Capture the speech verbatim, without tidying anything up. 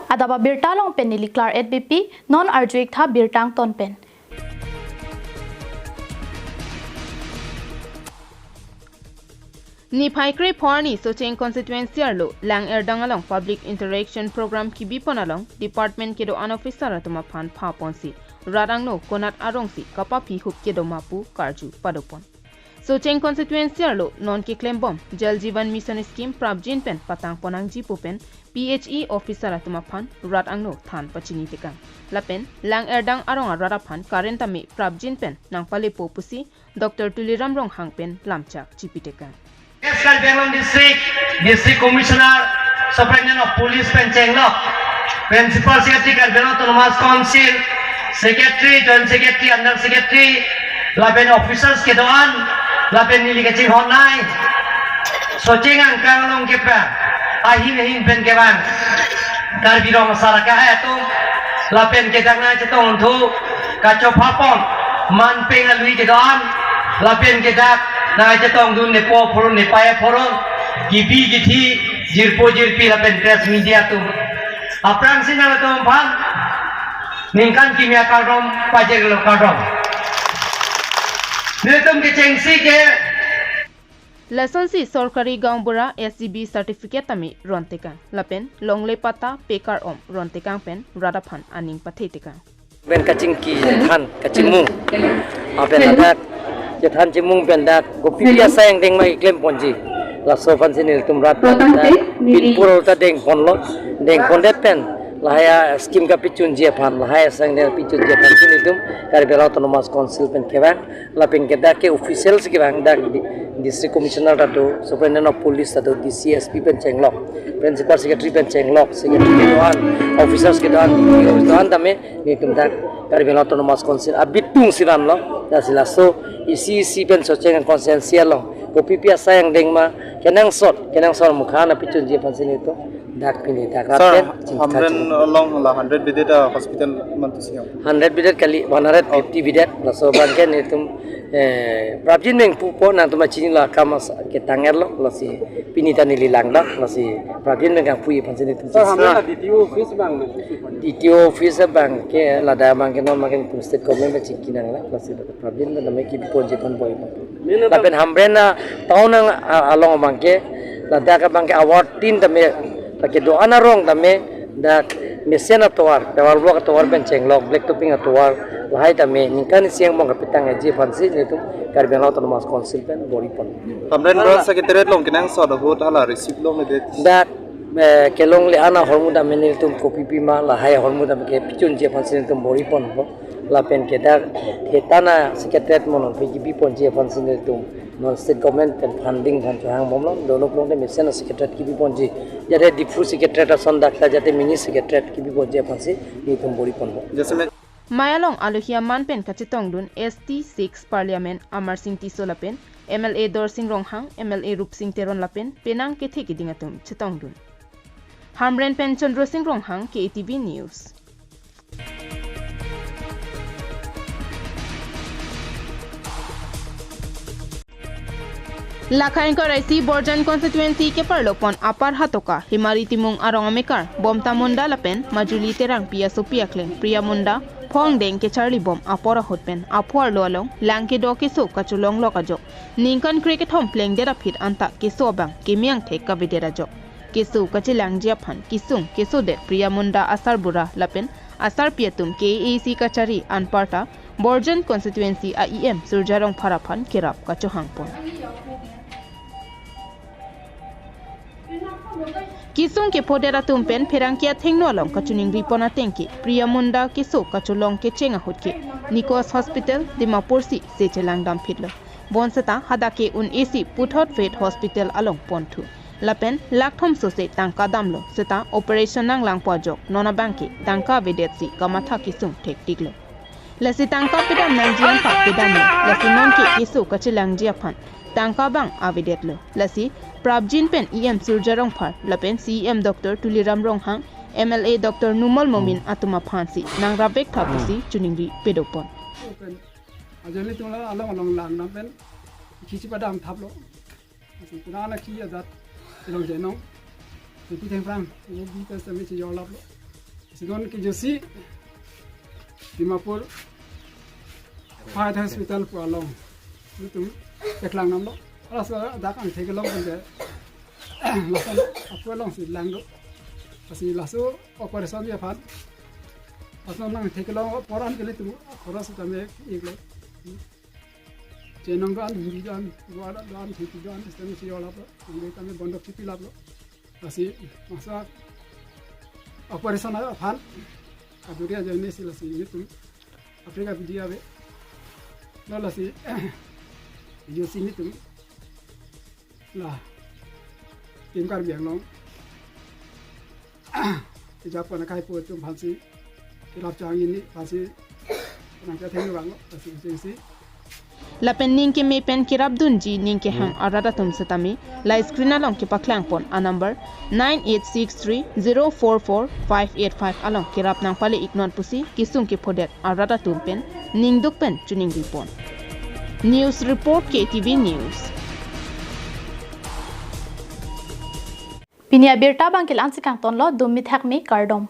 Adap abirta along pen neli Claret Beypi, non arju-ik tha birta angton pen. Niphai krepho arni Socheng constituency arlo Lang Erdang along public interaction program kebipon along department kedo-an officer atum aphan phaponsi rat angno konat arongsi kapaphi hup kedo ma pu karju padopon. Socheng constituency arlo non keklembom Jal Jeevan Mission scheme prapjin pen patangpon nangji pu pen P H E officer atum aphan rat angno than pachini tekang. Lapen Lang Erdang arong arat aphan current tame prapjin pen nangpalepo pusi Doctor Tuliram Ronghang pen lamchak chipi tekang. West Karbi Anglong District, District Commissioner, Superintendent of Police pen chenglok, Principal Secretary Karbi Anglong Autonomous Council, Secretary, Joint Secretary, Under Secretary, lapen officers kedo-an, lapen neli kachinghon nai, Socheng angkang along kepa, ahin ahin pen kevang Karbi Rong Asar akehai atum, lapen kedak nangchetongthu, kachophapon, manpeng alui kedo-an, lapen kedak nangchetongdun nepo aphoron, nepei aphoron, kebi kethe, jirpo jirpi lapen press media atum. Aphrangsi nangtum aphan ningkan kimi akardom pajirlo, kardom. Nelitum kechengsi ke Lasonsi sorkari gaonbura S G B certificate tame ron tekang. Lapen longle patta pekar-om ron tekang pen rat aphan aning pathe tekang. Pen kachingki chethan kachimung. Apen ladak chethan chimung pen dak kopipi asai angdeng ma keklemponji. Laso aphansi nelitum rat pen dak pinpur ta dengponlo. Dengpondet pen lahai ascheme kapachunji aphan, lahai asai angdeng pachunji aphansi nelitum Karbi Anglong Autonomous Council pen kevang. Lapen kedak ke official si kevang, dak di-, District Commissioner ta do, Superintendent of Police ta do, D C, S P pen chenglok, Principal Secretary pen chenglok, Secretary kedo-an, officers kedo-an, D P O kedo-an tame nelitum dak Karbi Anglong Autonomous Council abitung si vanlo. Lasi laso isi isi pen Socheng constituency along kopipi asai angdeng ma kenangsot, kenangsot mukha nangpachunji aphansi nelitum dak pini dak rat Sir, pen chingki Hamren kachimung. Along la hundred bedded hospital mantu siang. Hundred bedded kali, one hundred fifty bedded, laso abangke nelitum, eh, prapjin pen pupo, nangtum chinilo, akam as-, ketang erlo, lasi pini ta neli langdam, lasi prapjin pen kangpu aphansi nelitum. Sir, chini. Hamren la D T O office abang na? D T O office abangke, ladak abangke non abangke state government pen chingki nanglang, lasi prapjin pen tame kebiponji aphan bor-ipo. Lapen Hamren a town ang, a, along abangke, ladak abangke award tin tame, lake do-an arong tame, dak mesen atovar, tower block atovar pen chenglok, black topping atovar, lahai tame ningkan isi angbong kapatangji aphansi nelitum Karbi Anglong Autonomous Council pen bor-ipon. Hamren Rural Secretariat along kenangsot ahut hala receive longledet. Dak, eh, kelongle-an ahormu tame nelitum kopipi ma, lahai ahormu tame kepachunji aphansi nelitum bor-iponpo. Lapen kedak hetana secretariat monon pe kebiponji aphansi nelitum non state government pen funding aphan chohangbomlo, dono plong te mesen secretariat kebiponji. Jate Diphu secretariat ason dak ta jate mini secretariat kebiponji aphansi nelitum bor-iponpo. Jasemet. Mei along alohi aman pen kachetongdun S T six Parliament Amarsing Tisso lapen M L A Dorsing Ronghang, M L A Rupsing Teron lapen penang kethe keding atum chetongdun. Hamren pen Chandra Sing Ronghang, K A T V News. Lakha ingkoi ra isi Borjan constituency keparlopon Upper Hatoka, Himari Timung arong amekar Bomta Munda lapen Majuli Terangpi asopi akleng Priya Munda phongdeng kecharlibom apor ahut pen aphu arlo along lang kedo keso kacholonglok ajok ningkan krekethom plengdet aphi anta keso abang keme angthek kavedet ajok keso kachelangji aphan kesung kesodet Priya Munda asarbura lapen asarpi atum K A A C kachari anparta Borjan constituency a E M Surjya Rongphar aphan kerap kachohangpon. Kesung kephodet atum pen pherangke athengno along kachiningripon ateng ke Priya Munda keso kacholong kecheng ahut ke Nikos Hospital Dimapur si se chelangdamphitlo. Bonseta hadak ke un-esi puthot Faith Hospital along ponthu. Lapen lakh thom sose tangka damlo seta operation nanglangpo ajok non abangke tangka avedetsi kamatha kesung thektiklo. Lasi tangka pedam nangji anpak pedamlo. Lasi nonke keso kachelangji aphan tangka abang avedetlo. Lasi prapjin pen E M Surjya Rongphar lapen C E M Doctor Tuliram Ronghang, M L A Doctor Numal Momin atum aphansi nangrapvek tha pusi chiningri pedopon. Ajali tungla along along lang nam pen kichi padam thaplo. Pura na ki ajat ilong jenong. Pi thengphrang, lo bi tes tame si yolaplo. Sinon ke josi Dimapur Heart Hospital pu along nelitum paklang damlo. Laso dak angthek kelong pen ke laso apu alongsi langlo. Lasi laso operation aphan, laso angthek kelong apor an ke nelitum khoros tame iklo. Chenong do-an, Hindi do-an, Goa do-an, Hindi do-an, sitame si olaplo, angke tame bondok chipi laplo. Lasi masa operation aphan kaduri ajoine si lasi nelitum Africa pidi ave. Lo lasi josi nelitum la Team Karbi Anglong kejapon akhai pu atum aphansi, kelap chang ini aphansi nangketheng vanglo, lasi josi. Lapen ning keme pen kerapdunji ning kehang arat atum setame la screen along kepaklang pon a number nine eight six three zero four four five eight five along kerap nangpale iknon pusi kesung kephodet arat atum pen ningduk pen choningri pon. News report, K T V News. Pini abirta abang ke la-ansi kangtonlo, dum mithak me, kardom.